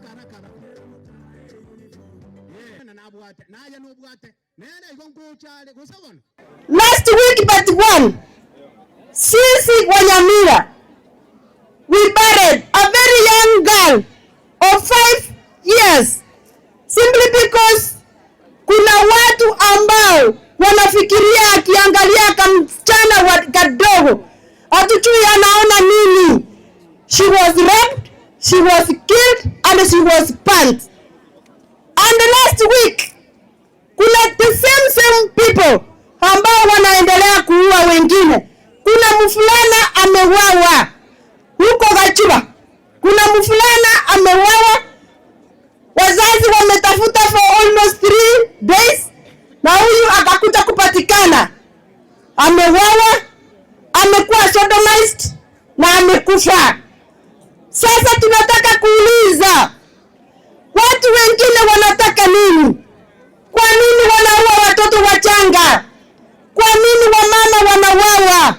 Haraka haraka haraka. Yeah, na nabwate. Naye nobwate. Nene igo ngochare gosabona. Last week but one, sisi wa Nyamira, we buried a very young girl of 5 years simply because kuna watu ambao wanafikiria akiangalia kamsichana wa kadogo, hatujui anaona nini. She was raped, she was killed and she was burnt. And last week kuna the same same people ambao wanaendelea kuua wengine. Kuna mvulana ameuawa huko Gachuba, kuna mvulana ameuawa, wazazi wametafuta for almost 3 days, na huyu akakuja kupatikana ameuawa, amekuwa sodomized na amekufa. Sasa tunataka kuuliza watu wengine wanataka nini? Kwa nini wanaua watoto wachanga? Kwa nini wamama wanauawa?